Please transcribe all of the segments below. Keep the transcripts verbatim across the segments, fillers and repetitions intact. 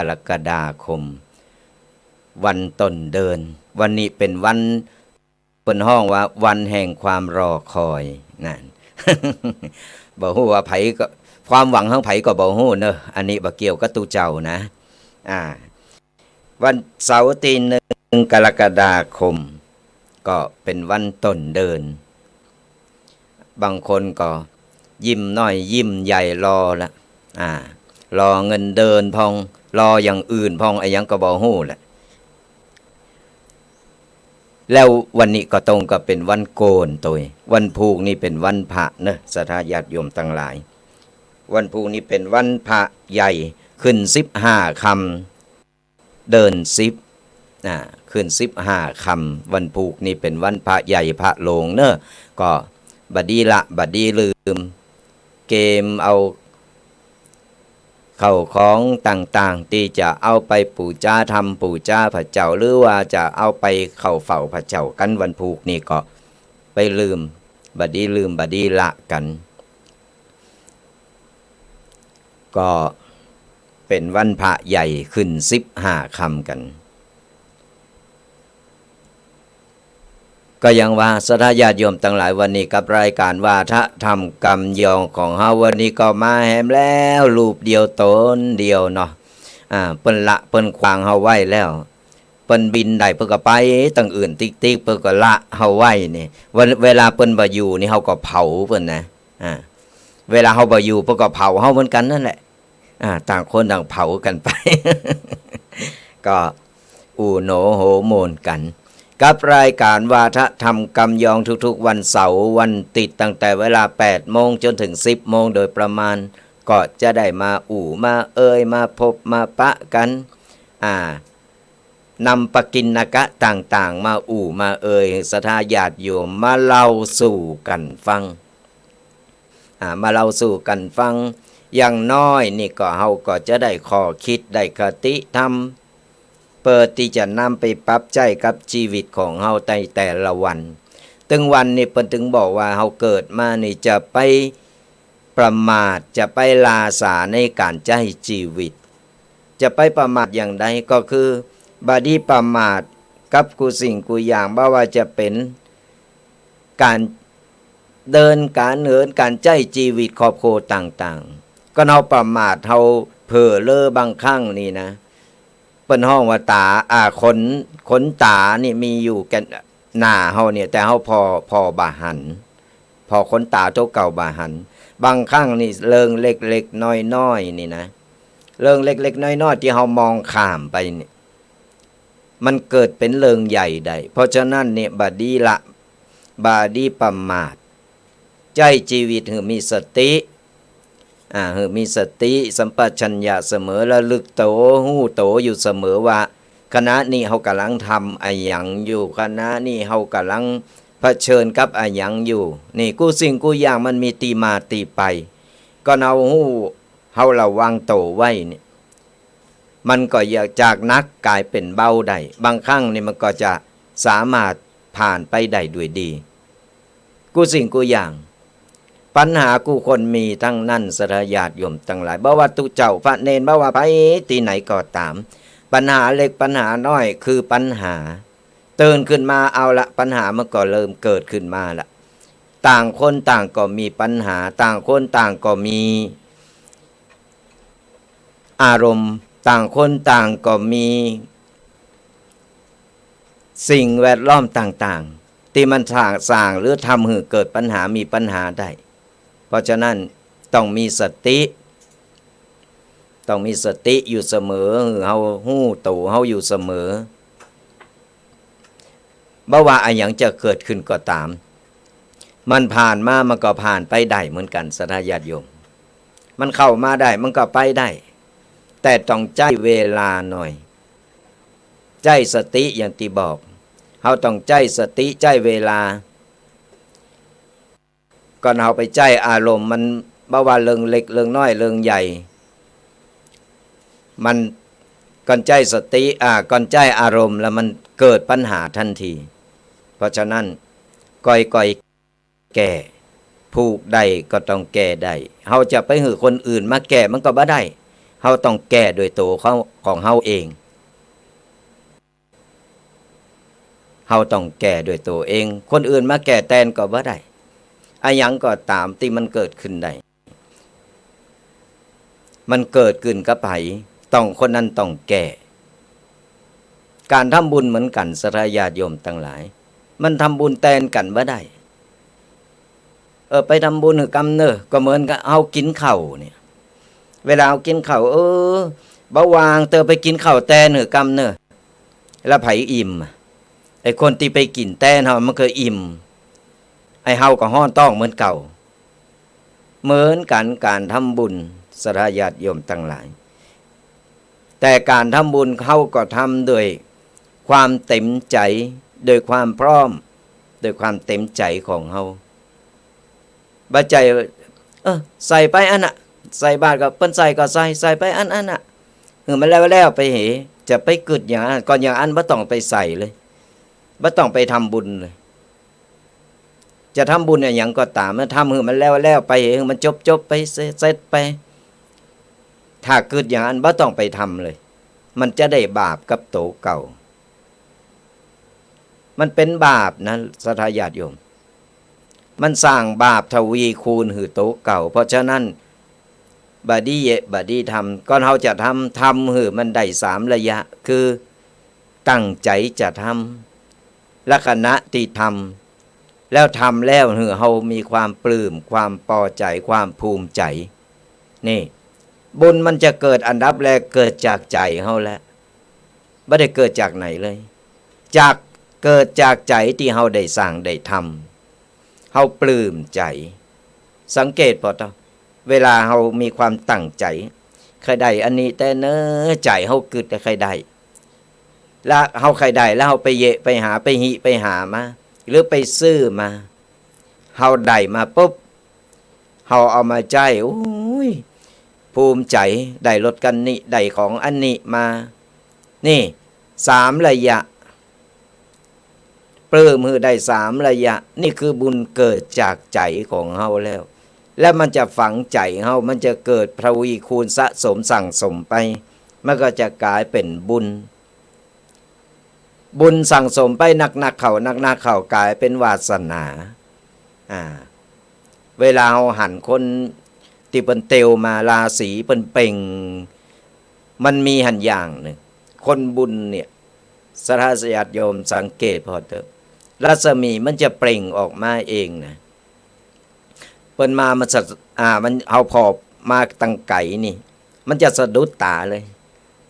รกฎาคม วันต้นเดือน วันนี้เป๋นวัน เปิ้นฮ้องว่าวันแห่งความรอคอย นั่น บ่ฮู้ว่าใผก็ ความหวังของใผก็บ่ฮู้เนาะ อันนี้บ่เกี่ยวกับตุ๊เจ้านะ อ่า วันเสาร์ตี้หนึ่งกรกฎาคม ก็เป๋นวันต้นเดือน บางคนก็ยิ้มน้อยยิ้มใหญ่รอละ อ่า รอเงินเดือนพ่อง รออย่างอื่นพ่อง อะหยังก็บ่ฮู้แหละ แล้ววันนี้ก็ตรงกับเป๋นวันโกนตวย วันพูกนี่เป๋นวันพระเนาะ ศรัทธาญาติโยมตังหลาย วันพูกนี่เป๋นวันพระใหญ่ ขึ้นสิบห้าค่ำ เดือนสิบ อ่า ขึ้นสิบห้าค่ำ วันพูกนี่เป๋นวันพระใหญ่พระโลงเนาะ ก็บ่ดีละ บ่ดีลืม เกียมเอาเข้าของต่างๆ ตี้จะเอาไปปู๋จาธรรม ปู๋จาพระเจ้า หรือว่าจะเอาไปเข้าเฝ้าพระเจ้ากั๋น วันพูกนี่ก็บ่ลืม บ่ดีลืม บ่ดีละกั๋น ก็เป๋นวันพระใหญ่ขึ้นสิบห้าค่ำกั๋น ก็อย่างว่าศรัทธาญาติโยมตังหลาย วันนี้กับรายก๋านวาทะธรรมกำยองของเฮา วันนี้ก็มาแหมแล้วรูปเดียวต๋นเดียวเนาะ อ่า เปิ้นละเปิ้นขว้างเฮาไว้แล้ว เปิ้นบินได้เปิ้นก็ไปตังอื่นติ๊กๆ เปิ้นก็ละเฮาไว้นี่ วัน เวลาเปิ้นบ่อยู่นี่เฮาก็เผาเปิ้นนะ อ่า เวลาเฮาบ่อยู่เปิ้นก็เผาเฮาเหมือนกั๋นนั่นแหละ อ่า ต่างคนต่างเผากั๋นไป ก็อู้โหนโหมโมนกั๋น กับรายก๋านวาทะธรรมกำยองทุกๆ วันเสาร์วันติ๊ด ตั้งแต่เวลาแปดโมงจ๋นเถิงสิบโมงโดยประมาณ ก็จะได้มาอู้มาเอ่ย มาพบมาปะกั๋น อ่า นำปกิณกะต่างๆ มาอู้มาเอ่ย ศรัทธาญาติโยมมาเล่าสู่กั๋นฟัง อ่า มาเล่าสู่กั๋นฟัง อย่างน้อยนี่ก็เฮาก็จะได้ข้อคิด ได้คติธรรม เปื้อตี้จะนำไปปรับใจ๊กับจีวิตของเฮาในแต่ละวัน ตึงวันนี่เปิ้นตึงบอกว่าเฮาเกิดมานี่จะไปประมาท จะไปลาสาในก๋านใจ๊จีวิต จะไปประมาทอย่างใด ก็คือบ่ดีประมาทกับกู้สิ่งกู้อย่าง บ่ว่าจะเป๋นก๋านเดินก๋านเหิน ก๋านใจ๊จีวิตครอบครัวต่างๆ ก็เฮาประมาท เฮาเผลอเรอบางครั้งนี่นะ เปิ้นฮ้องว่าต๋า อ่า ขน ขนต๋านี่มีอยู่แก่นหน้าเฮาเนี่ย แต่เฮาผ่อ ผ่อบ่หัน ผ่อขนต๋าตั๋วเก่าบ่หัน บางครั้งนี่เรื่องเล็กๆ น้อยๆ นี่นะ เรื่องเล็กๆ น้อยๆ ตี้เฮามองข้ามไปเนี่ย มันเกิดเป๋นเรื่องใหญ่ได้ เพราะฉะนั้นเนี่ยบ่ดีละ บ่ดีประมาท ใจ๊จีวิตหื้อมีสติ อ่า หื้อมีสติสัมปชัญญะเสมอ ระลึกโต ฮู้โตอยู่เสมอว่า ขณะนี้เฮาก่ำลังทำอะหยังอยู่ ขณะนี้เฮาก่ำลังเผชิญกับอะหยังอยู่ นี่กู้สิ่งกู้อย่างมันมีตี้มาตี้ไป ก็เฮาฮู้ เฮาระวังโตไว้นี่ มันก็อยากจากหนักก๋ายเป๋นเบาได้ บางครั้งนี่มันก็จะสามารถผ่านไปได้ด้วยดี กู้สิ่งกู้อย่าง ปัญหากู้คนมีตังนั้น ศรัทธาญาติโยมตังหลาย บ่ว่าตุ๊เจ้าพระเณร บ่ว่าใผตี้ไหนก็ต๋าม ปัญหาเล็กปัญหาน้อยคือปัญหา ตื่นขึ้นมา เอาละ ปัญหามันก็เริ่มเกิดขึ้นมาละ ต่างคนต่างก็มีปัญหา ต่างคนต่างก็มีอารมณ์ ต่างคนต่างก็มีสิ่งแวดล้อมต่างๆ ตี้มันสร้าง สร้างหรือทำหื้อเกิดปัญหา มีปัญหาได้ เพราะฉะนั้นต้องมีสติ ต้องมีสติอยู่เสมอ หื้อเฮาฮู้โตเฮาอยู่เสมอ บ่ว่าอะหยังจะเกิดขึ้นก็ต๋าม มันผ่านมามันก็ผ่านไปได้เหมือนกั๋น ศรัทธาญาติโยม มันเข้ามาได้มันก็ไปได้ แต่ต้องใจ๊เวลาหน่อย ใจ๊สติอย่างตี้บอก เฮาต้องใจ๊สติ ใจ๊เวลา ก่อนเฮาไปใจ๊อารมณ์ มันบ่ว่าเรื่องเล็กเรื่องน้อยเรื่องใหญ่ มันก่อนใจ๊สติ อ่า ก่อนใจ๊อารมณ์แล้วมันเกิดปัญหาทันที เพราะฉะนั้น ก่อยๆ แก้ ผู้ใดก็ต้องแก้ได้ เฮาจะไปหื้อคนอื่นมาแก้มันก็บ่ได้ เฮาต้องแก้ด้วยตั๋วของ ของเฮาเอง เฮาต้องแก้ด้วยตั๋วเอง คนอื่นมาแก้แตนก็บ่ได้ อะหยังก็ต๋ามตี้มันเกิดขึ้นได้ มันเกิดขึ้นกับใผ ต้อง คนนั้นต้องแก้ ก๋านทำบุญเหมือนกั๋น ศรัทธาญาติโยมตังหลาย มันทำบุญแตนกั๋นบ่ได้ เออ ไปทำบุญหื้อกำเน่อ ก็เหมือนกับเฮากิ๋นข้าวเนี่ย เวลาเฮากิ๋นข้าว เออ บ่าวาง เตียวไปกิ๋นข้าวแตนหื้อกำเน่อ แล้วใผอิ่มอะ ไอ้คนตี้ไปกิ๋นแตนเฮามันก็อิ่ม ไอ้เฮาก็ฮ้อนต๊องเหมือนเก่า เหมือนกั๋นก๋านทำบุญ ศรัทธาญาติโยมตังหลาย แต่ก๋านทำบุญเฮาก็ทำด้วยความเต๋มใจ๋ ด้วยความพร้อม ด้วยความเต๋มใจ๋ของเฮา บ่ใจ้ เออ ใส่ไปอั้นน่ะ ใส่บาตรก็เปิ้นใส่ก็ใส่ ใส่ไปอั้น อั้นน่ะ หื้อมันแล้วๆ ไปเห จะไปกึ๊ดอย่างอั้น ก่อนอย่างอั้นบ่ต้องไปใส่เลย บ่ต้องไปทำบุญเลย จะทำบุญอะหยังก็ต๋าม มาทำหื้อมันแล้วๆ ไป หื้อมันจบๆ ไป เสร็จๆ ไป ถ้ากึ๊ดอย่างอั้นบ่ต้องไปทำเลย มันจะได้บาปกับตั๋วเก่า มันเป๋นบาปนะ ศรัทธาญาติโยม มันสร้างบาปทวีคูณหื้อตั๋วเก่า เพราะฉะนั้น บ่ดีเยะ บ่ดีทำ ก่อนเฮาจะทำ ทำหื้อมันได้สามระยะ คือตั้งใจ๋จะทำ และขณะตี้ทำ แล้วทำแล้วหื้อเฮามีความปลื้ม ความปอใจ๋ ความภูมิใจ๋ นี่ บุญมันจะเกิดอันดับแรก เกิดจากใจ๋เฮาแหละ บ่ได้เกิดจากไหนเลย จาก เกิดจากใจ๋ตี้เฮาได้สร้างได้ทำ เฮาปลื้มใจ๋ สังเกตผ่อเต๊อะ เวลาเฮามีความตั้งใจ๋ ใค่ได้อันนี้แต๊เน่อ ใจ๋เฮากึ๊ดใค่ได้ แล้วเฮาใค่ได้ แล้วเฮาไปเยะไปหา ไปหิไปหามา หรือไปซื้อมา เฮาได้มาปุ๊บ เฮาเอามาใจ๊ โอ้ย ภูมิใจ๋ ได้รถคันนี้ ได้ของอันนี้มา นี่ สามระยะ ปลื้มหื้อได้สามระยะ นี่คือบุญเกิดจากใจ๋ของเฮาแล้ว แล้วมันจะฝังใจ๋เฮา มันจะเกิดทวีคูณสะสมสั่งสมไป มันก็จะก๋ายเป๋นบุญ บุญสั่งสมไปนักๆ เข้า นักๆ เข้า ก๋ายเป๋นวาสนา อ่า เวลาเฮาหันคนตี้เปิ้นเตียวมา ราศีเปิ้นเปล่ง มันมีหั้นอย่างนึ่ง คนบุญเนี่ย ศรัทธาญาติโยมสังเกตผ่อเต๊อะ รัศมีมันจะเปล่งออกมาเองนะ เปิ้นมา มันสะ อ่า มัน เฮาผ่อมาตังไก๋นี่ มันจะสะดุดต๋าเลย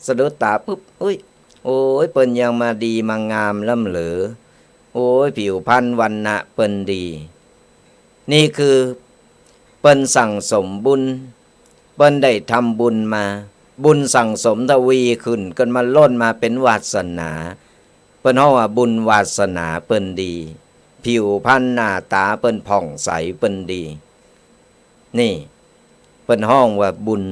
สะดุดต๋าปุ๊บ อุ๊ย โอ้ย เปิ้นยังมาดีมางามล้ำเหลือ โอ้ย ผิวพรรณวรรณะเปิ้นดี นี่คือเปิ้นสั่งสมบุญ เปิ้นได้ทำบุญมา บุญสั่งสมทวีขึ้น ขึ้นมาล้นมาเป๋นวาสนา เปิ้นฮ้องว่าบุญวาสนาเปิ้นดี ผิวพรรณหน้าต๋าเปิ้นผ่องใสเปิ้นดี นี่ เปิ้นฮ้องว่าบุญ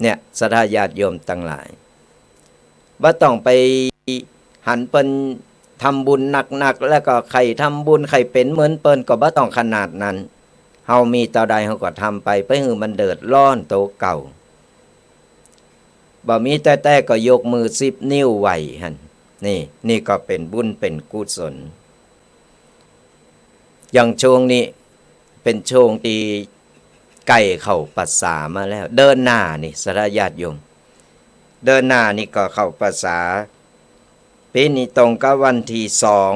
เนี่ย ศรัทธาญาติโยมตังหลาย บ่ต้องไปหันเปิ้นทำบุญนักๆ แล้วก็ใค่ทำบุญ ใค่เป๋นเหมือนเปิ้น ก็บ่ต้องขนาดนั้น เฮามีเต้าใดเฮาก็ทำไป ไปหื้อมันเดือดร้อนตั๋วเก่า บ่มีแต๊ๆ ก็ยกมือสิบนิ้วไหว้หั้น นี่ นี่ก็เป๋นบุญเป๋นกุศล อย่างช่วงนี้เป๋นช่วงตี้ใก้เข้าพรรษามาแล้ว เดือนหน้านี่ ศรัทธาญาติโยม เดือนหน้านี่ก็เข้าพรรษา ปี๋นี้ตรงกับวันตี้สอง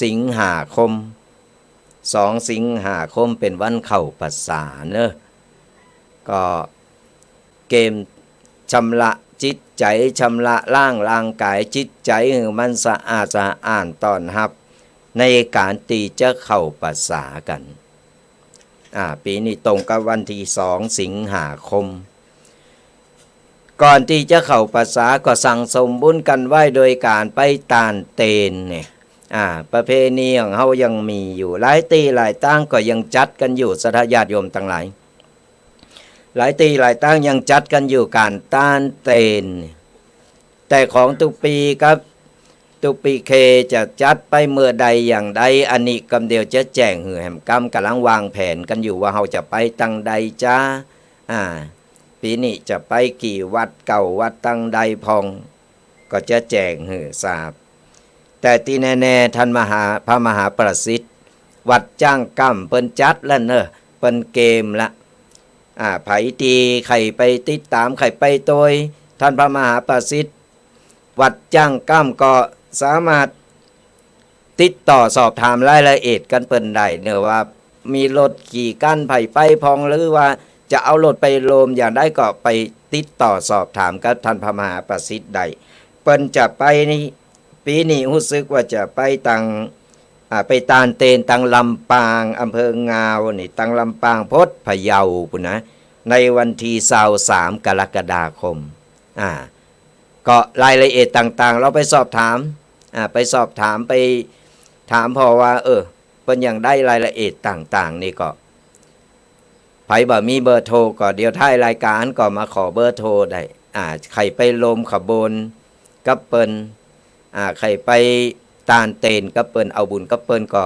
สิงหาคม สองสิงหาคมเป๋นวันเข้าพรรษาเนาะ ก็ เกมชำระจิตใจ๋ ชำระล้างร่างก๋ายจิตใจ๋หื้อมันสะอาดสะอ้านต้อนฮับในก๋านตี้จะเข้าพรรษากั๋น อ่า ปี๋นี้ตรงกับวันตี้สองสิงหาคม ก่อนตี้จะเข้าพรรษาก็สั่งสมบุญกั๋นไว้โดยก๋านไปต้านเตนเนี่ย อ่า ประเพณีของเฮายังมีอยู่ หลายตี้หลายตางก็ยังจัดกั๋นอยู่ ศรัทธาญาติโยมตังหลาย หลายตี้หลายตางยังจัดกั๋นอยู่ก๋านต้านเตน แต่ของตุ๊กปี๋กับ จุปิเคจะจัดไปเมื่อใดอย่างใด อันนี้กำเดียวจะแจ้งหื้อแหมก้ำ ก่ำลังวางแผนกั๋นอยู่ว่าเฮาจะไปตังใดจ๊า อ่า ปี๋นี้จะไปกี่วัด เก้าวัดตังใดพ่อง ก็จะแจ้งหื้อทราบ แต่ตี้แน่ๆ ต้านมหา พระมหาประสิทธิ์ วัดจ้างก้ำเปิ้นจัดแล้วเน่อ เปิ้นเกมละ อ่า ใผตี้ใค่ไปติดต๋าม ใค่ไปโตยต้านพระมหาประสิทธิ์ วัดจ้างก้ำก็สามารถติดต่อสอบถามรายละเอียดกับเปิ้นได้เน่อ ว่ามีรถกี่คัน ใผไปพ่อง หรือว่าจะเอารถไปโฮมอย่างใด ก็ไปติดต่อสอบถามกับต้านพระมหาประสิทธิ์ได้ เปิ้นจะไปนี่ ปี๋นี้ฮู้สึกว่าจะไปตัง อ่า ไปตานเตนตังลำปาง อำเภองาวนี่ ตังลำปางพดพะเยาปุ้นนะ ในวันตี้ซาวสามกรกฎาคม อ่า ก็รายละเอียดต่างๆ เฮาไปสอบถาม อ่า ไปสอบถาม ไปถามผ่อว่า เออ เปิ้นอยากได้รายละเอียดต่างๆ นี่ก็ ใผบ่มีเบอร์โทรก็เดี๋ยวท้ายรายก๋านก็มาขอเบอร์โทรได้ อ่า ใค่ไปโฮมขบวนกับเปิ้น อ่า ใค่ไปตานเตนกับเปิ้น เอาบุญกับเปิ้นก็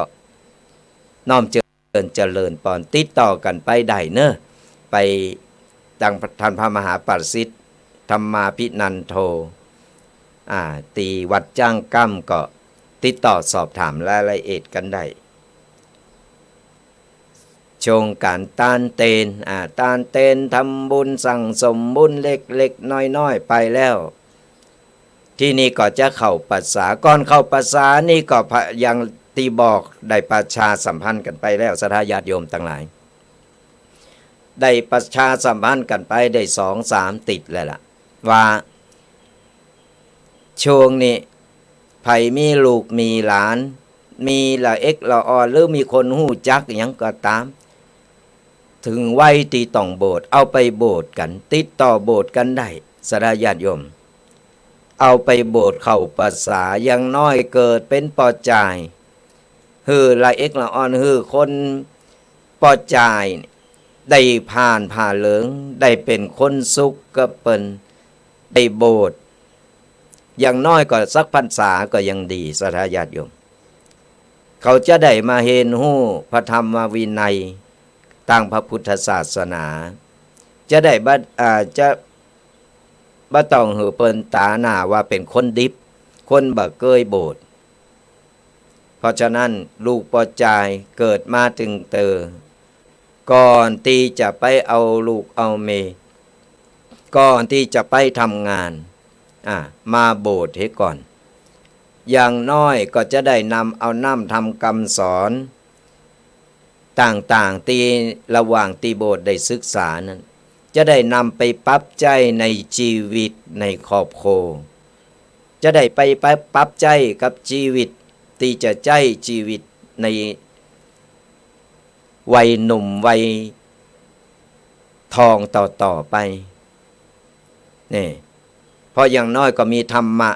น้อมเจริญเจริญปอน ติดต่อกั๋นไปได้เน่อ ไปตังต้านพระมหาประสิทธิ์ ธรรมาภินันโท อ่า ตี้วัดจ้างก้ำก็ติดต่อสอบถามรายละเอียดกั๋นได้ โครงก๋านตานเตน อ่า ตานเตน ทำบุญสั่งสมบุญเล็กๆ น้อยๆ ไปแล้ว ตี้นี่ก็จะเข้าพรรษา ก่อนเข้าพรรษานี่ก็พะ อย่างตี้บอกได้ประชาสัมพันธ์กั๋นไปแล้ว ศรัทธาญาติโยมตังหลาย ได้ประชาสัมพันธ์กั๋นไปได้สองสามติดแล้วล่ะ ว่าช่วงนี้ใผมีลูกมีหลาน มีละเอ็กละอ่อน หรือมีคนฮู้จักหยังก็ต๋าม เถิงวัยตี้ต้องบวช เอาไปบวชกั๋น ติดต่อบวชกั๋นได้ ศรัทธาญาติโยม เอาไปบวชเข้าพรรษา อย่างน้อยเกิดเป๋นป้อจาย หื้อละเอ็กละอ่อน หื้อคนป้อจายได้ผ่านผ้าเหลือง ได้เป๋นคนสุขกับเปิ้น ได้บวช อย่างน้อยก็สักพรรษาก็ยังดี ศรัทธาญาติโยม เขาจะได้มาเฮียนฮู้พระธรรมวินัยตางพระพุทธศาสนา จะได้บ่ อ่า จะบ่ต้องหื้อเปิ้นต๋าหน้าว่าเป๋นคนดิบ คนบ่เกยบวช เพราะฉะนั้นลูกป้อจายเกิดมาตึงเตอ ก่อนตี้จะไปเอาลูกเอาเมีย ก่อนตี้จะไปทำงาน อ่า มาบวชเหียก่อน อย่างน้อยก็จะได้นำเอาน้ำธรรมคำสอนต่างๆ ตี้ระหว่างตี้บวชได้ศึกษานั้น จะได้นำไปปรับใจ๊ในจีวิตในครอบครัว จะได้ไป ไปปรับใจ๊กับจีวิตตี้จะใจ๊จีวิตในวัยหนุ่มวัยทองต่อๆ ไป นี่ เพราะอย่างน้อยก็มีธรรมะ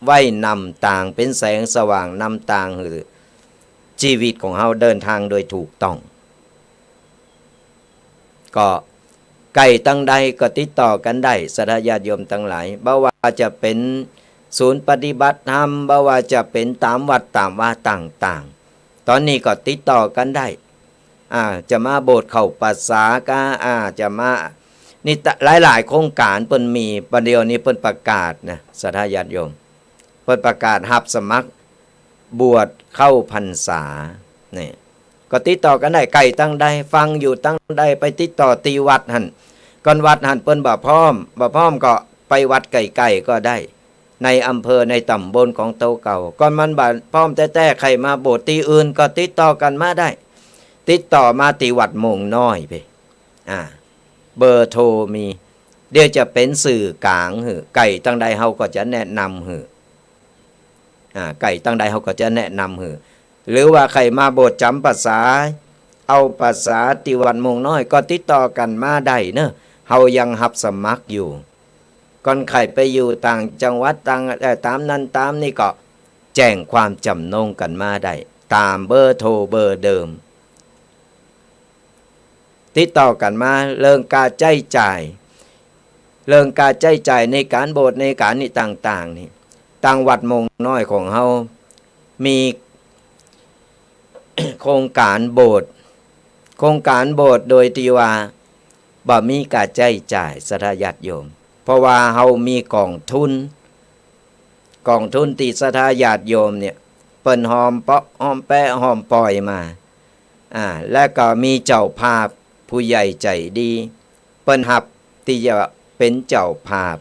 ไว้นำตาง เป๋นแสงสว่างนำตางหื้อจีวิตของเฮาเดินทางโดยถูกต้อง ก็ใก้ตังใดก็ติดต่อกั๋นได้ ศรัทธาญาติโยมตังหลาย บ่ว่าจะเป๋นศูนย์ปฏิบัติธรรม บ่ว่าจะเป๋นต๋ามวัดต๋ามวาต่างๆ ต๋อนนี้ก็ติดต่อกั๋นได้ อ่า จะมาบวชเข้าพรรษาก็ อ่า จะมา นี่ตะ หลายๆ โครงก๋านเปิ้นมี บ่าเดี่ยวนี้เปิ้นประกาศนะ ศรัทธาญาติโยม เปิ้นประกาศฮับสมัครบวชเข้าพรรษา นี่ ก็ติดต่อกั๋นได้ ใก้ตังใด ฟังอยู่ตังใด ไปติดต่อตี้วัดหั้น ก่อนวัดหั้นเปิ้นบ่พร้อม บ่พร้อมก็ไปวัดใก้ๆ ก็ได้ ในอำเภอในต๋ำบลของโตเก่า ก่อนมันบ่พร้อมแต๊ๆ ใค่มาบวชตี้อื่นก็ติดต่อกั๋นมาได้ ติดต่อมาตี้วัดโมงน้อยไป อ่า เบอร์โทรมี เดี๋ยวจะเป๋นสื่อกลางหื้อ ใก้ตังใดเฮาก็จะแนะนำหื้อ อ่า ใก้ตังใดเฮาก็จะแนะนำหื้อ หรือว่าใค่มาบวชจ๋ำพรรษา เอาพรรษาตี้วัดโมงน้อยก็ติดต่อกั๋นมาได้เน่อ เฮายังฮับสมัครอยู่ ก่อนใค่ไปอยู่ต่างจังหวัดต่าง เอ่อ ต๋ามนั้นต๋ามนี้ก็แจ้งความจ๋ำนงกั๋นมาได้ ต๋ามเบอร์โทรเบอร์เดิม ติดต่อกั๋นมา เรื่องค่าใจ๊จ่าย เรื่องค่าใจ๊จ่ายในก๋านบวชในก๋านนี้ต่างๆ นี่ ตางวัดโมงน้อยของเฮามี โครงก๋านโบสถ์ โครงก๋านโบสถ์โดยตี้ว่าบ่มีก้าใจ๊จ่ายศรัทธาญาติโยม เพราะว่าเฮามีก๋องทุน ก๋องทุนตี้ศรัทธาญาติโยมเนี่ย เปิ้นหอมเปาะหอมแปะหอมป่อยมา อ่า และก็มีเจ้าภาพผู้ใหญ่ใจ๋ดี เปิ้นฮับตี้จะเป๋นเจ้าภาพ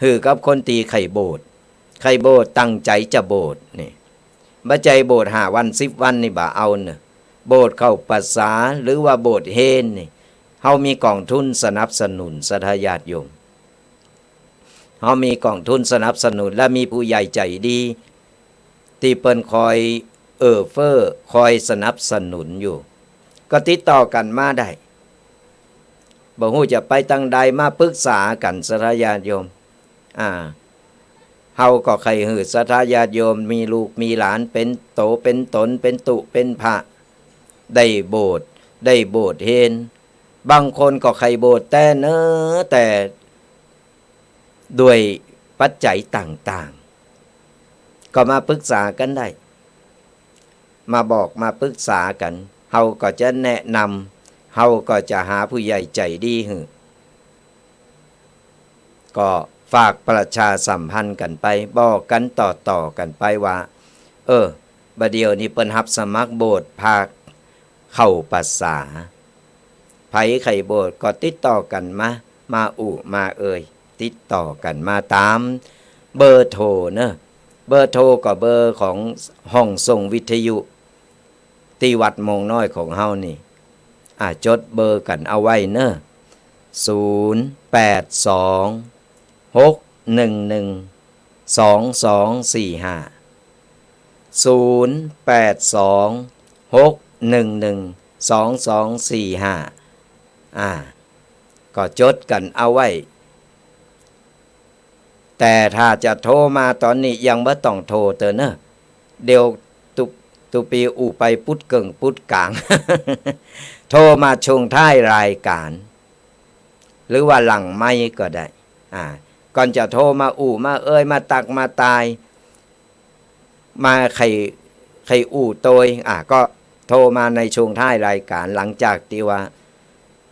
หื้อกับคนตี้ใค่โบสถ์ ใค่โบสถ์ ตั้งใจ๋จะโบสถ์นี่ บ่ใจ้โบสถ์ห้าวันสิบวันนี่บ่เอาเน่อ โบสถ์เข้าพรรษา หรือว่าโบสถ์เฮนนี่ เฮามีก๋องทุนสนับสนุนศรัทธาญาติโยม เฮามีก๋องทุนสนับสนุน และมีผู้ใหญ่ใจ๋ดี ตี้เปิ้นคอยเอื้อเฟื้อ คอยสนับสนุนอยู่ ก็ติดต่อกั๋นมาได้ บ่ฮู้จะไปตางใด มาปรึกษากั๋นศรัทธาญาติโยม อ่า เฮาก็ใค่หื้อศรัทธาญาติโยม มีลูกมีหลานเป๋นโตเป๋นต๋น เป๋นตุ๊เป๋นพระ ได้โบสถ์ ได้โบสถ์เฮน บางคนก็ใค่โบสถ์แต๊เน่อ แต่ด้วยปัจจัยต่างๆ ก็มาปรึกษากั๋นได้ มาบอกมาปรึกษากั๋น เฮาก็จะแนะนำ เฮาก็จะหาผู้ใหญ่ใจ๋ดีหื้อ ก็ฝากประชาสัมพันธ์กั๋นไป บอกกั๋นต่อๆ กั๋นไปว่า เออ บ่าเดี่ยวนี้เปิ้นฮับสมัครโบสถ์พระเข้าพรรษา ใผใค่โบสถ์ก็ติดต่อกั๋นมา มาอู้มาเอ่ย ติดต่อกั๋นมาต๋ามเบอร์โทรเน่อ เบอร์โทรก็เบอร์ของห้องส่งวิทยุ ตี้วัดโมงน้อยของเฮานี่ อ่ะ จดเบอร์กั๋นเอาไว้เน่อ ศูนย์แปดสอง หกหนึ่งหนึ่ง สองสองสี่ห้า ศูนย์แปดสอง หกหนึ่งหนึ่ง สองสองสี่ห้า อ่า ก็จดกั๋นเอาไว้ แต่ถ้าจะโทรมาต๋อนนี้ยังบ่ต้องโทรเต๊อะเน่อ เดี๋ยวตุ๊ ตุ๊ปีอู้ไปปุ๊ดเกิ่งปุ๊ดก๋าง โทรมาช่วงท้ายรายก๋าน หรือว่าหลังไมค์ก็ได้ อ่า ก่อนจะโทรมาอู้มาเอ่ย มาตักมาตาย มาใค่ ใค่อู้โตย อ่า ก็โทรมาในช่วงท้ายรายก๋าน หลังจากตี้ว่า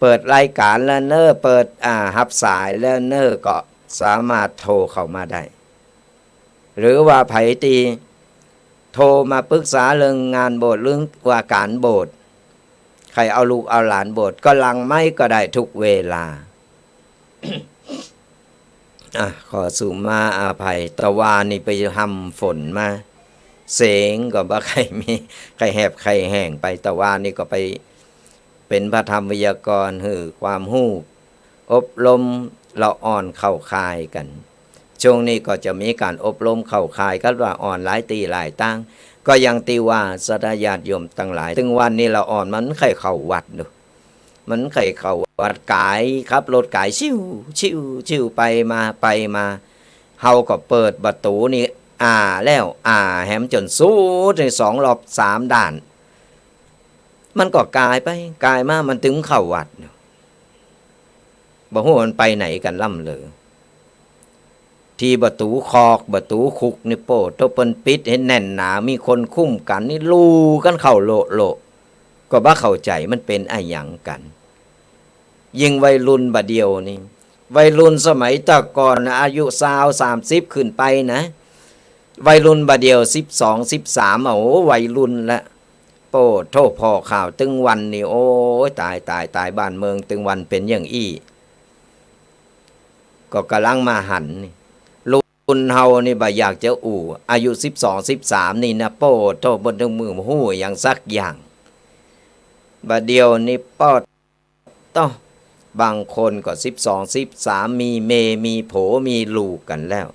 เปิดรายก๋านแล้วเน่อ เปิด อ่า ฮับสายแล้วเน่อ ก็สามารถโทรเข้ามาได้ หรือว่าใผตี้โทรมาปรึกษาเรื่องงานโบสถ์ เรื่องว่าก๋านโบสถ์ ใค่เอาลูกเอาหลานโบสถ์ ก็หลังไมค์ก็ได้ทุกเวลา อ่ะ ขอสุมาอาภัย ตะวานี่ไปฮ่ำฝนมา เสียงก็บ่ใค่มี ใค่แหบใค่แห้งไป ตะวานี่ก็ไปเป๋นพระธรรมไวยากรณ์ หื้อความฮู้ อบรมละอ่อนเข้าค่ายกั๋น ช่วงนี้ก็จะมีก๋านอบรมเข้าค่าย ก็ว่าอ่อนหลายตี้หลายตาง ก็อย่างตี้ว่าศรัทธาญาติโยมตังหลาย ตึงวันนี้ละอ่อนมันใค่เข้าวัดดู มันใค่เข้าวัด ก๋าย ขับรถก๋าย ชิว ชิว ชิว ไปมา ไปมา เฮาก็เปิดประตู๋นี่ อ่า แล้ว อ่า แหมจ๋นสุดนี่สองรอบสามด้าน มันก็ก๋ายไปก๋ายมา มันตึงเข้าวัด บ่ฮู้มันไปไหนกั๋นล่ำเหลอ ตี้ประตู๋คอก ประตู๋คุกนี่ โป้ ถ้าเปิ้นปิดหื้อแน่นหนา มีคนคุ้มกั๋นนี่ ลู่กั๋นเข้าโละๆ ก็บ่เข้าใจ๋มันเป๋นอะหยังกั๋น ยิ่งวัยรุ่นบ่าเดี่ยวนี้ วัยรุ่นสมัยตะก่อนน่ะ อายุซาว สามสิบ ขึ้นไปนะ วัยรุ่นบ่าเดี่ยว สิบสอง สิบสาม โอ้โห วัยรุ่นละ โป้โธ่ ผ่อข่าวตึงวันนี่ โอ้ย ต๋าย ต๋าย ต๋าย บ้านเมืองตึงวันเป๋นอย่างอี้ ก็ก่ำลังมาหันนี่ รุ่นเฮานี่บ่อยากจะอู้ อายุสิบสอง สิบสาม นี่นะ โป้โธ่ บ่ตึงมือฮู้หยังสักอย่าง บ่าเดี่ยวนี้ ปอด โต้ บางคนก็สิบสอง สิบสาม มีเมย์ มีผัว มีลูกกั๋นแล้ว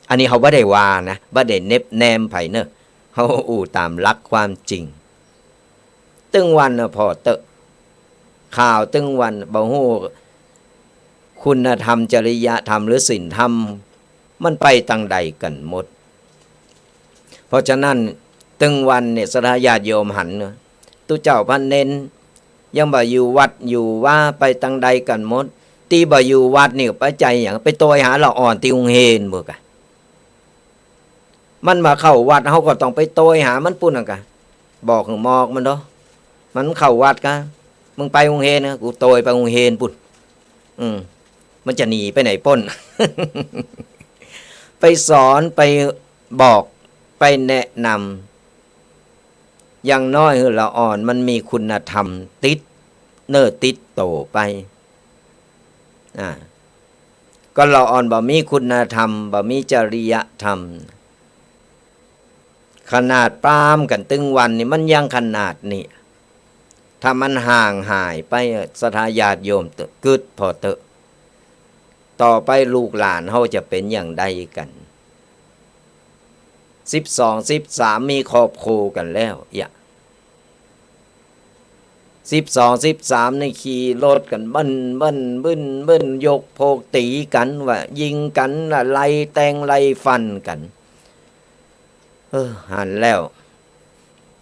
อันนี้เฮาบ่ได้ว่านะ บ่ได้เน็บแนมใผเน่อ เฮาอู้ต๋ามหลักความจริง ตึงวันน่ะ ผ่อเต๊อะ ข่าวตึงวัน บ่ฮู้คุณธรรม จริยธรรม หรือศีลธรรม มันไปตางใดกั๋นหมด เพราะฉะนั้น ตึงวันเนี่ย ศรัทธาญาติโยมหันเน่อ ตุ๊เจ้าพระเณร ยังบ่อยู่วัดอยู่วา ไปตางใดกั๋นหมด ตี้บ่อยู่วัดนี่ไปใจ๋หยัง ไปโตยหาละอ่อนตี้โฮงเฮนบ่กะ มันบ่เข้าวัด เฮาก็ต้องไปโตยหามันปู้นนั่นกะ บอกหื้อมอกมันเนาะ มันเข้าวัดกะ มึงไปโฮงเฮนนะ กูโตยไปโฮงเฮนปู้น อืม มันจะหนีไปไหนป๊น ไปสอน ไปบอก ไปแนะนำ อย่างน้อยหื้อละอ่อนมันมีคุณธรรมติดเนื้อติดโตไป อ่า ก็ละอ่อนบ่มีคุณธรรม บ่มีจริยธรรม ขนาดปรามกั๋นตึงวันนี่มันยังขนาดนี้ ถ้ามันห่างหายไป ศรัทธาญาติโยมเต๊อะ กึ๊ดผ่อเต๊อะ ต่อไปลูกหลานเฮาจะเป๋นอย่างใดกั๋น สิบสอง สิบสาม มีครอบครัวกั๋นแล้ว เยียะ สิบสอง สิบสาม นี่ขี่รถกั๋นเบิ้นเบิ้นบึ้นบึ้น ยกโผกตี๋กั๋น ว่ายิงกั๋น ละไล่แตงไล่ฟันกั๋น เออ หันแล้ว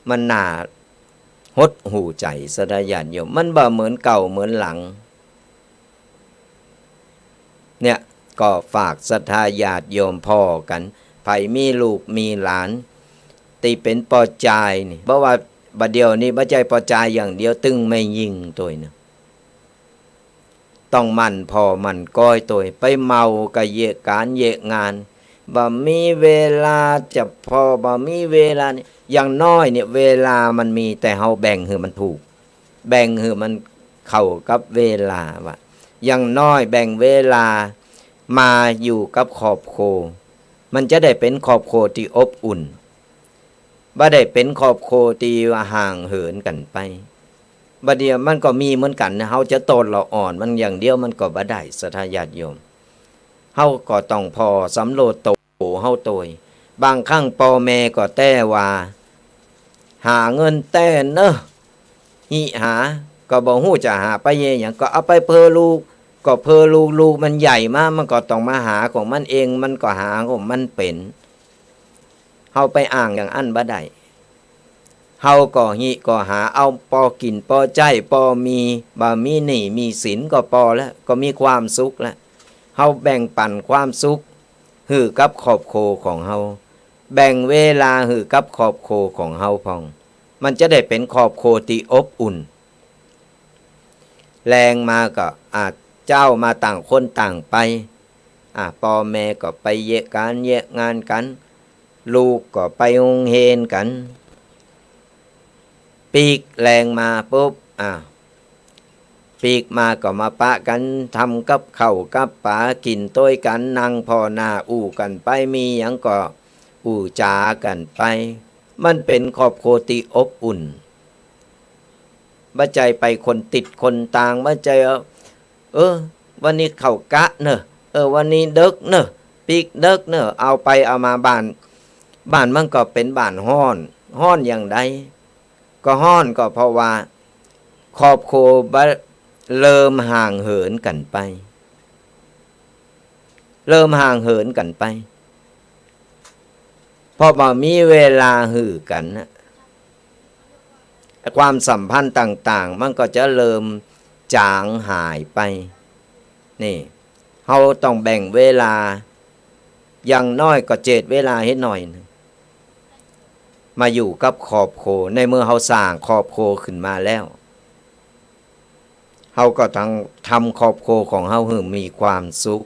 มันน่าหดหู่ใจ๋ ศรัทธาญาติโยม มันบ่เหมือนเก่าเหมือนหลัง เนี่ย ก็ฝากศรัทธาญาติโยมผ่อกั๋น ใผมีลูกมีหลาน ตี้เป๋นป้อจายนี่ เพราะว่าบ่าเดี่ยวนี้บ่ใจ้ป้อจายอย่างเดียว ตึงแม่ญิงตวยนะ ต้องหมั่นผ่อหมั่นก้อยตวย ไปเมากับเยียะก๋านเยียะงาน บ่มีเวลาจะผ่อ บ่มีเวลานี่ อย่างน้อยเนี่ย เวลามันมี แต่เฮาแบ่งหื้อมันถูก แบ่งหื้อมันเข้ากับเวลา ว่าอย่างน้อยแบ่งเวลามาอยู่กับครอบครัว มันจะได้เป๋นครอบครัวตี้อบอุ่น บ่ได้เป๋นครอบครัวตี้ว่าห่างเหินกั๋นไป บ่าเดี่ยวมันก็มีเหมือนกั๋นนะ เฮาจะโต้ษละอ่อนมันอย่างเดียวมันก็บ่ได้ ศรัทธาญาติโยม เฮาก็ต้องผ่อสำรวจโตเฮาตวย บางครั้งป้อแม่ก็แต๊ว่า หาเงินแต๊เนาะ หิหา ก็บ่ฮู้จะหาไปเยียะหยัง ก็เอาไปเผื่อลูก ก็เผื่อลูก ลูกมันใหญ่มา มันก็ต้องมาหาของมันเอง มันก็หาของมันเป๋น เฮาไปอ้างอย่างอั้นบ่ได้ เฮาก็หิก็หาเอาป้อกิ๋นป้อใจ๊ ป้อมี บ่มีหนี้มีสินก็ป้อแล้ว ก็มีความสุขแล้ว เฮาแบ่งปั๋นความสุขหื้อกับครอบครัวของเฮา แบ่งเวลาหื้อกับครอบครัวของเฮาพ่อง มันจะได้เป๋นครอบครัวตี้อบอุ่น แลงมาก็ อ่ะ เจ๊ามาต่างคนต่างไป อ่ะ ป้อแม่ก็ไปเยียะก๋านเยียะงานกั๋น ลูกก็ไปโฮงเฮนกั๋น ปีกแลงมาปุ๊บ อ่ะ ปีกมาก็มาปะกั๋น ทำกับข้าวกับป๋ากิ๋นตวยกั๋น นั่งผ่อหน้าอู้กั๋นไป มีหยังก็อู้จ๋ากั๋นไป มันเป๋นครอบครัวตี้อบอุ่น บ่ใจ้ไปคนติดคนต่าง บ่ใจ้ว่า เออ วันนี้เข้ากะเนาะ เออ วันนี้เดิ็กเนาะ ปีกเดิ็กเนาะ เอาไปเอามาบ้าน บ้านมันก็เป๋นบ้านฮ้อน ฮ้อนอย่างใด ก็ฮ้อนก็เพราะว่าครอบครัวบ่ เริ่มห่างเหินกั๋นไป เริ่มห่างเหินกั๋นไป เพราะบ่มีเวลาหื้อกั๋นนะ ความสัมพันธ์ต่างๆ มันก็จะเริ่มจางหายไป นี่ เฮาต้องแบ่งเวลา อย่างน้อยก็เจียดเวลาหื้อหน่อยนึ่ง มาอยู่กับครอบครัว ในเมื่อเฮาสร้างครอบครัวขึ้นมาแล้ว เฮาก็ต้องทำครอบครัวของเฮาหื้อมีความสุข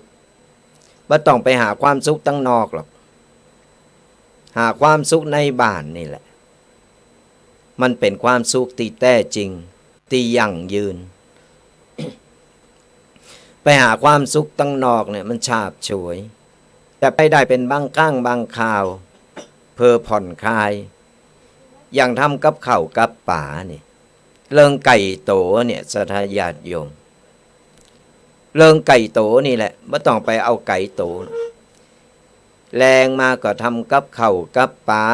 บ่ต้องไปหาความสุขตังนอกหรอก หาความสุขในบ้านนี่แหละ มันเป๋นความสุขตี้แต๊จริง ตี้ยั่งยืน ไปหาความสุขตังนอกเนี่ยมันฉาบฉวย แต่ไปได้เป๋นบางครั้งบางคราว เพื่อผ่อนคลาย อย่างทำกับข้าวกับป๋านี่ เรื่องใก่โตเนี่ย ศรัทธาญาติโยม เรื่องใก่โตนี่แหละ บ่ต้องไปเอาไก๋โต แลงมาก็ทำกับข้าวกับป๋า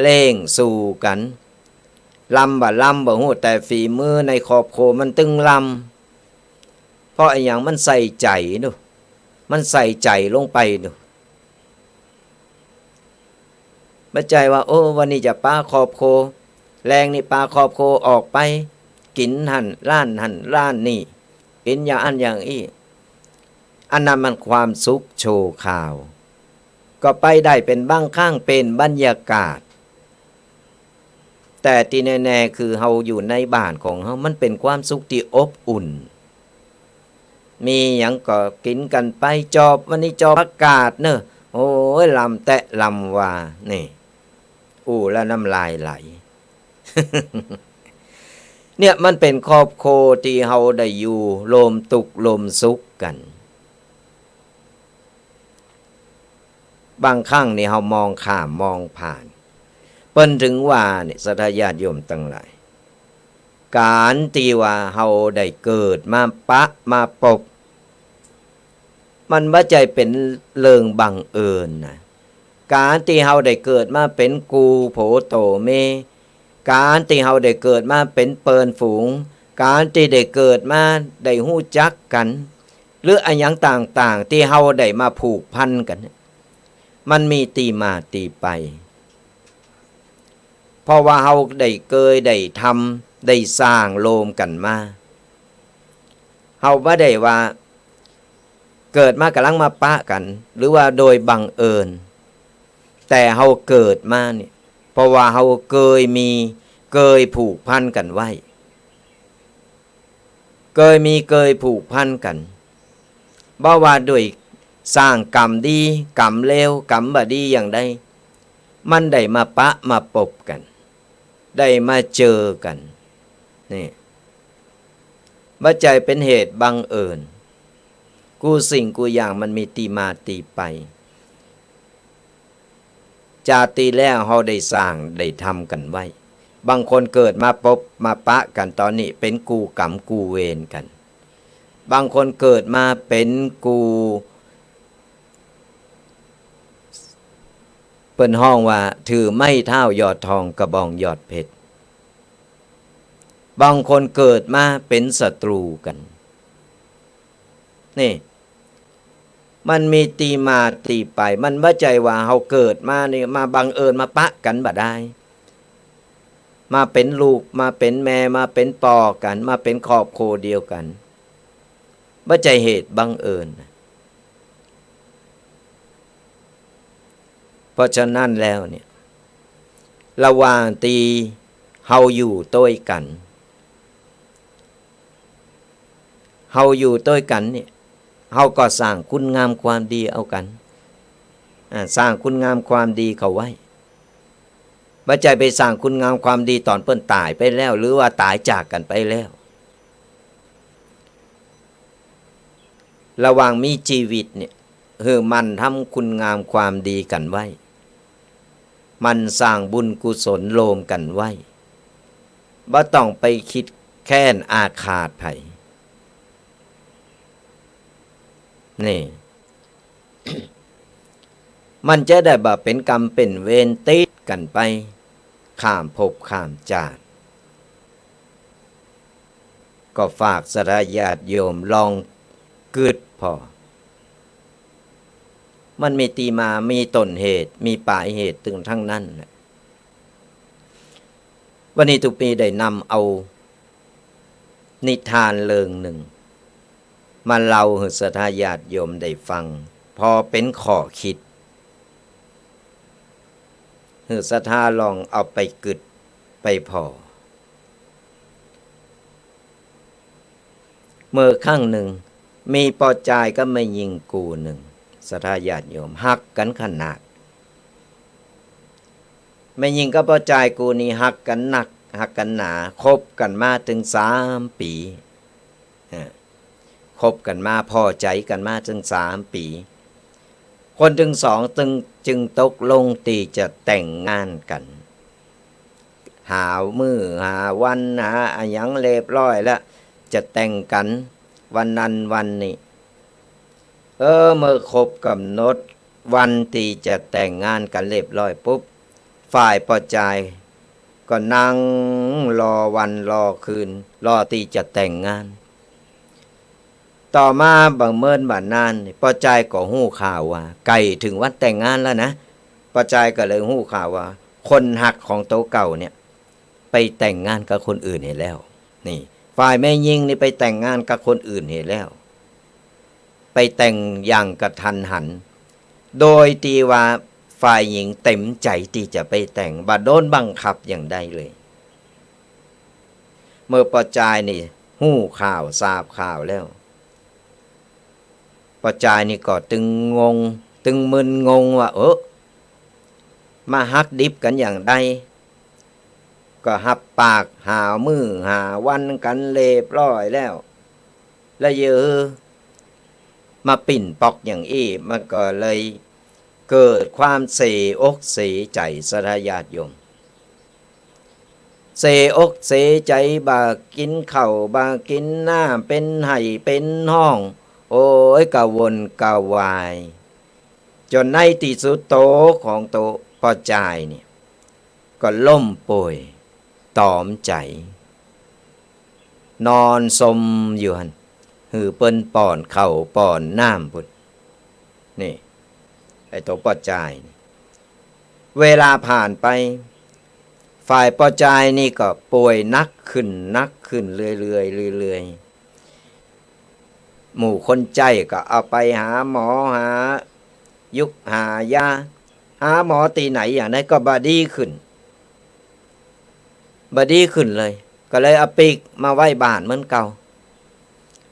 เลี้ยงสู่กั๋น ลำบ่ลำบ่ฮู้ แต่ฝีมือในครอบครัวมันตึงลำ เพราะอะหยัง มันใส่ใจ๋ดู มันใส่ใจ๋ลงไปดู บ่ใจ้ว่า โอ้ วันนี้จะปาครอบครัว แลงนี้ปาครอบครัวออกไปกิ๋นหั้นร้านหั้นร้านนี่ กิ๋นอย่างอั้นอย่างอี้ อันนั้นมันความสุขชั่วคราว ก ก็ไปได้เป๋นบางครั้ง เป๋นบรรยากาศ แต่ตี้แน่ๆ คือเฮาอยู่ในบ้านของเฮา มันเป๋นความสุขตี้อบอุ่น มีหยังก็กิ๋นกั๋นไป จอบ วันนี้จอบผักกาดเนาะ โอ้ย ลำแต๊ะลำวา นี่ อู้แล้วน้ำลายไหล เนี่ยมันเป๋นครอบครัวตี้เฮาได้อยู่ร่วมตุ๊กข์ร่วมสุขกั๋น บางครั้งนี่เฮามองข้ามมองผ่าน เปิ้นถึงว่าเนี่ย ศรัทธาญาติโยมตังหลาย ก๋านตี้ว่าเฮาได้เกิดมาปะมาปบ มันบ่ใจ้เป๋นเรื่องบังเอิญนะ ก๋านตี้เฮาได้เกิดมาเป๋นกู่โผโตแม่ ก๋านตี้เฮาได้เกิดมาเป๋นเปิ้นฝูง ก๋านตี้ได้เกิดมาได้ฮู้จักกั๋น หรืออะหยังต่างๆ ตี้เฮาได้มาผูกพันกั๋นเนี่ย มันมีตี้มาตี้ไป เพราะว่าเฮาได้เกยได้ทำ ได้สร้างโฮมกั๋นมา เฮาบ่ได้ว่าเกิดมาก๋ำลังมาปะกั๋น หรือว่าโดยบังเอิญ แต่เฮาเกิดมาเนี่ย เพราะว่าเฮาเกยมี เกยผูกพันกั๋นไว้ เกยมีเกยผูกพันกั๋น บ่ว่าด้วยสร้างกรรมดี กรรมเลว กรรมบ่ดีอย่างใด มันได้มาปะมาปบกั๋น ได้มาเจอกั๋น นี่ บ่ใจ้เป๋นเหตุบังเอิญ กู้สิ่งกู้อย่างมันมีตี้มาตี้ไป จาติแล้วเฮาได้สร้างได้ทำกั๋นไว้ บางคนเกิดมาปบมาปะกั๋นต๋อนนี้เป๋นกู้กรรมกู้เวรกั๋น บางคนเกิดมาเป๋นกู้ เปิ้นฮ้องว่าถือไม้เท้ายอดทองกระบองยอดเพชร บางคนเกิดมาเป๋นศัตรูกั๋น นี่ มันมีตี้มาตี้ไป มันบ่ใจ้ว่าเฮาเกิดมานี่มาบังเอิญมาปะกั๋นบ่ได้ มาเป๋นลูก มาเป๋นแม่ มาเป๋นป้อกั๋น มาเป๋นครอบครัวเดียวกั๋น บ่ใจ้เหตุบังเอิญ เพราะฉะนั้นแล้วเนี่ย ระหว่างตี้เฮาอยู่ตวยกั๋น เฮาอยู่ตวยกั๋นเนี่ย เฮาก็สร้างคุณงามความดีเอากั๋น อ่า สร้างคุณงามความดีเข้าไว้ บ่ใจ้ไปสร้างคุณงามความดีต๋อนเปิ้นต๋ายไปแล้ว หรือว่าต๋ายจากกั๋นไปแล้ว ระหว่างมีจีวิตเนี่ย หื้อหมั่นทำคุณงามความดีกั๋นไว้ หมั่นสร้างบุญกุศลโฮมกั๋นไว้ บ่ต้องไปคิดแค้นอาฆาตใผ นี่ มันจะได้บ่เป๋นกรรมเป๋นเวรติดกั๋นไป ข้ามภพข้ามจาติ ก็ฝากศรัทธาญาติโยมลองกึ๊ดผ่อ มันมีตี้มา มีต้นเหตุ มีป๋ายเหตุตึงตังนั้นแหละ วันนี้ตุ๊ปี้ได้นำเอานิทานเรื่องนึ่ง มาเล่าหื้อศรัทธาญาติโยมได้ฟัง พอเป๋นข้อคิด หื้อศรัทธาลองเอาไปกึ๊ดไปผ่อ เมื่อครั้งนึ่ง มีป้อจายกับแม่ญิงกู้นึ่ง ศรัทธาญาติโยม ฮักกั๋นขนาด แม่ญิงกับป้อจายกู้นี้ฮักกั๋นนัก ฮักกั๋นหนา คบกั๋นมาตึงสามปี๋ อ่า คบกั๋นมา ผ่อใจ๋กั๋นมาตึงสามปี๋ คนตึงสองตึง จึงตกลงตี้จะแต่งงานกั๋น หามื้อหาวัน หาอะหยังเรียบร้อยแล้ว จะแต่งกั๋นวันนั้นวันนี้ เออ เมื่อครบก๋ำหนดวันตี้จะแต่งงานกั๋นเรียบร้อยปุ๊บ ฝ่ายป้อจายก็นั่งรอวันรอคืน รอตี้จะแต่งงาน ต่อมาบ่เมินบ่นานนี่ ป้อจายก็ฮู้ข่าวว่าใก้เถิงวันแต่งงานแล้วนะ ป้อจายก็เลยฮู้ข่าวว่าคนฮักของโตเก่าเนี่ย ไปแต่งงานกับคนอื่นเหียแล้ว นี่ ฝ่ายแม่ญิงนี่ไปแต่งงานกับคนอื่นเหียแล้ว ไปแต่งอย่างกะทันหัน โดยตี้ว่าฝ่ายหญิงเต็มใจ๋ตี้จะไปแต่ง บ่โดนบังคับอย่างใดเลย เมื่อป้อจายนี่ฮู้ข่าว ทราบข่าวแล้ว ป้อจายนี่ก็ตึงงง ตึงมึนงงว่า เออ มาหักดิบกั๋นอย่างใด ก็หับปากหามื้อหาวันกั๋นเรียบร้อยแล้ว แล้วเย้ยมาปิ้นป๊อกอย่างอี้ มันก็เลยเกิดความเสียอกเสียใจ๋ ศรัทธาญาติโยม เสียอกเสียใจ๋ บ่ากิ๋นข้าว บ่ากิ๋นน้ำ เป๋นไห้เป๋นฮ้อง โอ้ย กระวนกระวาย จ๋นในตี้สุดโตของโตป้อจายนี่ ก็ล้มป่วยต๋อมใจ๋ นอนซมอยู่หั้น หื้อเปิ้นป้อนข้าวป้อนน้ำพุ้น นี่ ไอ้โตป้อจายนี่ เวลาผ่านไป ฝ่ายป้อจายนี่ก็ป่วยหนักขึ้น หนักขึ้นเรื่อยๆ เรื่อยๆ หมู่คนใจ๊ก็เอาไปหาหมอ หายุกหายา หาหมอตี้ไหนอย่างใดก็บ่ดีขึ้น บ่ดีขึ้นเลย ก็เลยเอาปีกมาไว้บ้านเหมือนเก่า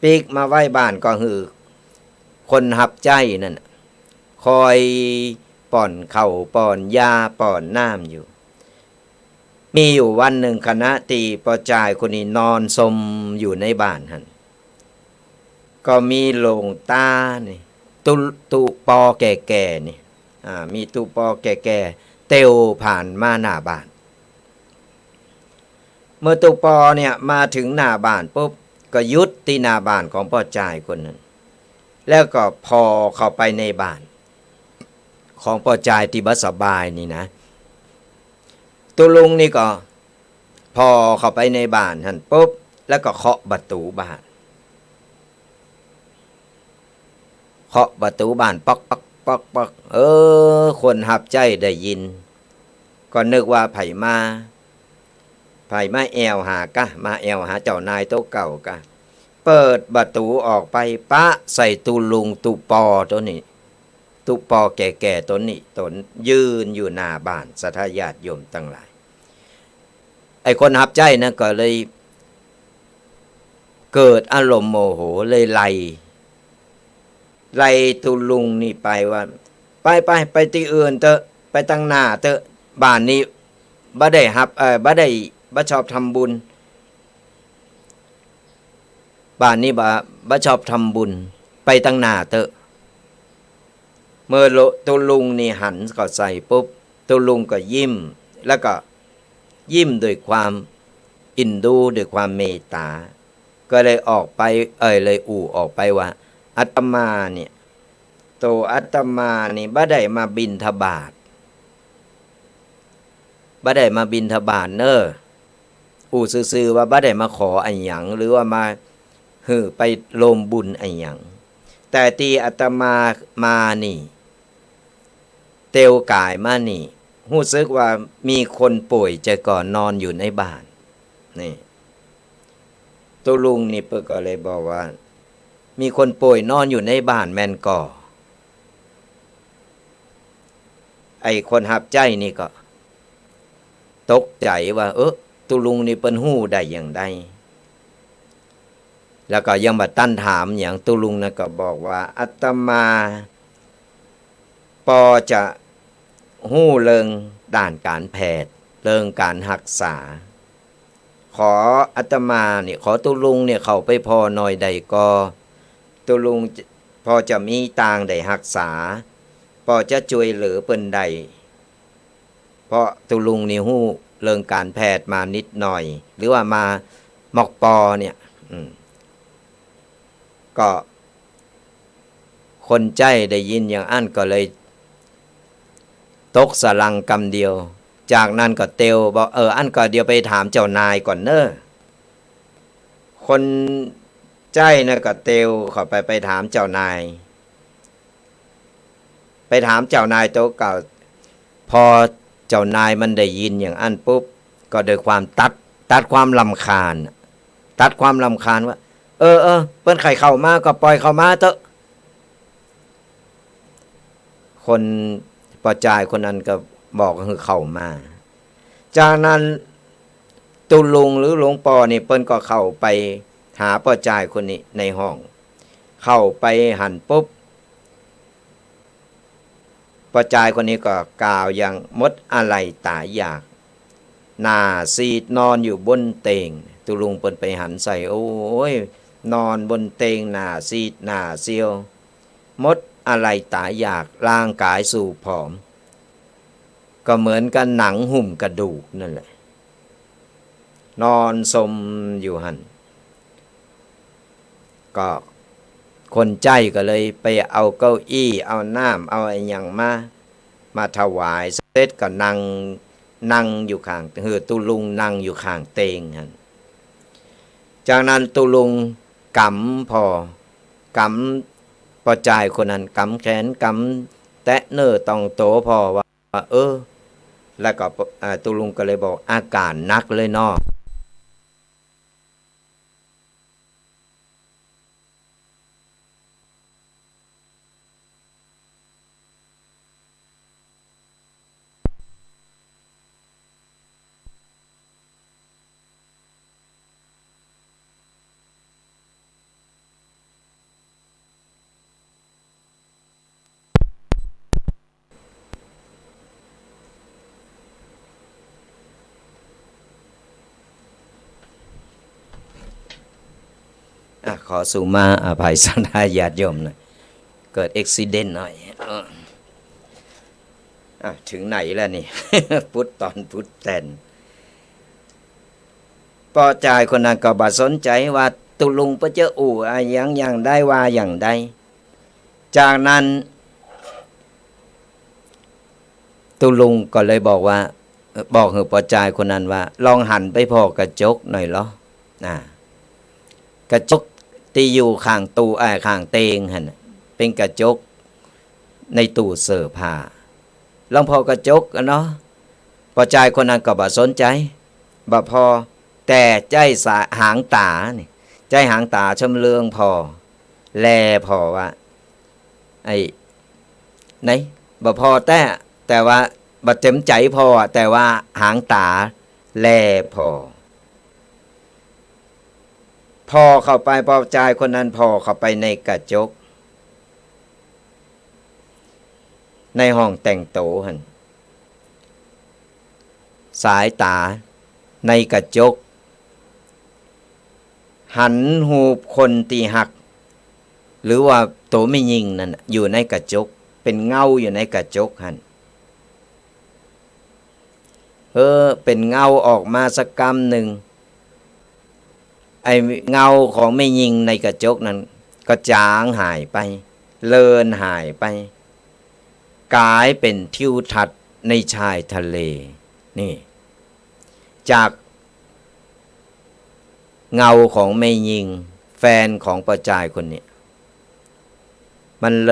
ปีกมาไว้บ้านก็หื้อคนฮับใจ๊นั่นน่ะ คอยป้อนข้าวป้อนยาป้อนน้ำอยู่ มีอยู่วันนึ่งขณะตี้ป้อจายคนนี้นอนซมอยู่ในบ้านหั้น ก็มีหลวงต๋านี่ ตุ๊ ตุ๊ปอแก่ๆ นี่ อ่า มีตุ๊ปอแก่ๆ เตียวผ่านมาหน้าบ้าน เมื่อตุ๊ปอเนี่ยมาเถิงหน้าบ้านปุ๊บ ก็หยุดตี้หน้าบ้านของป้อจายคนนั้น แล้วก็ผ่อเข้าไปในบ้านของป้อจายตี้บ่สบายนี่นะ ตุ๊ลุงนี่ก็ผ่อเข้าไปในบ้านหั้นปุ๊บ แล้วก็เคาะประตู๋บ้าน เคาะประตู๋บ้าน ป๊อก ป๊อก ป๊อก ป๊อก เออ คนฮับใจ๊ได้ยิน ก็นึกว่าใผมา ใผมาแอ่วหากะ มาแอ่วหาเจ้านายโตเก่ากะ เปิดประตู๋ออกไป ปะใส่ตุ๊ลุงตุ๊ปอโตนี้ ตุ๊ปอแก่ๆ โตนี้ โตนยืนอยู่หน้าบ้าน ศรัทธาญาติโยมตังหลาย ไอ้คนฮับใจ๊นั้นก็เลยเกิดอารมณ์โมโห เลยไล่ ไล่ตุ๊ลุงนี่ไปว่า ไปๆ ไปตี้อื่นเต๊อะ ไปตังหน้าเต๊อะ บ้านนี้บ่ได้ฮับ เอ่อ บ่ได้ บ่ชอบทำบุญ บ้านนี้บ่ บ่ชอบทำบุญ ไปตังหน้าเต๊อะ เมื่อโล ตุ๊ลุงนี่หันเข้าใส่ปุ๊บ ตุ๊ลุงก็ยิ้ม แล้วก็ยิ้มด้วยความเอ็นดู ด้วยความเมตต๋า ก็เลยออกไป เอ่ย เลยอู้ออกไปว่า อาตมาเนี่ย โตอาตมานี่บ่ได้มาบิณฑบาต บ่ได้มาบิณฑบาตเน่อ อู้ซื่อๆ ว่าบ่ได้มาขออะหยัง หรือว่ามาหื้อไปโฮมบุญอะหยัง แต่ตี้อาตมามานี่ เตียวก๋ายมานี่ ฮู้สึกว่ามีคนป่วยใจ๋ก่อนนอนอยู่ในบ้าน นี่ ตุ๊ลุงนี่เปิ้นก็เลยบอกว่า มีคนป่วยนอนอยู่ในบ้านแม่นก่อ ไอ้คนฮับใจ๊นี่ก็ตกใจ๋ว่า เออ ตุ๊ลุงนี่เปิ้นฮู้ได้อย่างใด แล้วก็ยังบ่ตันถามหยัง ตุ๊ลุงนั้นก็บอกว่า อาตมาปอจะฮู้เรื่องด้านก๋านแพทย์ เรื่องก๋านฮักษา ขออาตมาเนี่ย ขอตุ๊ลุงเนี่ยเข้าไปผ่อหน่อยได้ก่อ ตุ๊ลุงปอจะมีตางได้ฮักษา ปอจะจ้วยเหลือเปิ้นได้ เพราะตุ๊ลุงนี่ฮู้เรื่องก๋านแพทย์มานิดหน่อย หรือว่ามามอกปอเนี่ย อืม ก็ คนใจ๊ได้ยินอย่างอั้นก็เลยตกสะหลังกำเดียว จากนั้นก็เตียวบอก เออ อั้นก็เดี๋ยวไปถามเจ้านายก่อนเน่อ คนใจ๊น่ะก็เตียวเข้าไป ไปถามเจ้านาย ไปถามเจ้านายโตเก่า ปอเจ้านายมันได้ยินอย่างอั้นปุ๊บ ก็ด้วยความตัด ตัดความรำคาญ ตัดความรำคาญว่า เออ เออ เปิ้นใค่เข้ามาก็ปล่อยเข้ามาเต๊อะ ข คนป้อจายคนนั้นก็บอกหื้อเข้ามา จากนั้นตุ๊ลุงหรือหลวงป้อนี่เปิ้นก็เข้าไปหาป้อจายคนนี้ในห้อง เข้าไปหั้นปุ๊บ ป้อจายคนนี้ก็กล่าวอย่างหมดอาลัยต๋ายอยาก หน้าซีดนอนอยู่บนเตียง ตุ๊ลุงเปิ้นไปหันใส่ โอ้ย นอนบนเตียงหน้าซีดหน้าเซียว หมดอาลัยต๋ายอยาก ร่างก๋ายสูบผอม ก็เหมือนกับหนังหุ้มกระดูกนั่นแหละ นอนซมอยู่หั้น ก็คนใจ๊ก็เลยไปเอาเก้าอี้ เอาน้ำ เอาอะหยังมา มาถวาย เสร็จก็นั่ง นั่งอยู่ข้าง หื้อตุ๊ลุงนั่งอยู่ข้างเตียงหั้น จากนั้นตุ๊ลุงกำผ่อ กำป้อจายคนนั้น กำแขน กำแตะเนื้อต้องตั๋วผ่อว่า เออ แล้วก็ อ่า ตุ๊ลุงก็เลยบอก อาก๋านหนักเลยเนาะ อ่ะ ขอสุมาอภัยศรัทธาญาติโยมหน่อย เกิดอุบัติเหตุหน่อย เออ อ่ะ เถิงไหนแล้วนี่ ปุ๊ดต๋อนปุ๊ดแตน ป้อจายคนนั้นก็บ่สนใจ๋ว่าตุ๊ลุงเปิ้นจะอู้อะหยังอย่างใดว่าอย่างใด จากนั้น ตุ๊ลุงก็เลยบอกว่า เอ่อ บอกหื้อป้อจายคนนั้นว่า ลองหันไปผ่อกระจกหน่อยลอ อ่า กระจกตี้อยู่ข้างตู้ อ่า ข้างเตียงหั้นน่ะ เป๋นกระจกในตู้เสื้อผ้า ลองผ่อกระจกอะเนาะ ป้อจายคนนั้นก็บ่สนใจ๋ บ่ผ่อ แต่ใจ๊สาย หางต๋านี่ ใจ๊หางต๋าชำเลืองผ่อ แลผ่อว่า ไอ้ ไหน บ่ผ่อแต๊ แต่ว่าบ่เต็มใจ๋ผ่อ แต่ว่าหางต๋าแลผ่อ ผ่อเข้าไป ป้อจายคนนั้นผ่อเข้าไปในกระจก ในห้องแต่งตั๋วหั้น สายต๋าในกระจก หันฮูปคนตี้ฮัก หรือว่าตั๋วแม่ญิงนั่นน่ะ อยู่ในกระจก เป๋นเงาอยู่ในกระจกหั้น เออ เป๋นเงาออกมาสักกำนึ่ง ไอ้เงาของแม่ญิงในกระจกนั้นก็จางหายไป เลือนหายไป ก๋ายเป๋นทิวทัศน์ในชายทะเล นี่ จากเงาของแม่ญิง แฟนของป้อจายคนนี้ มันเล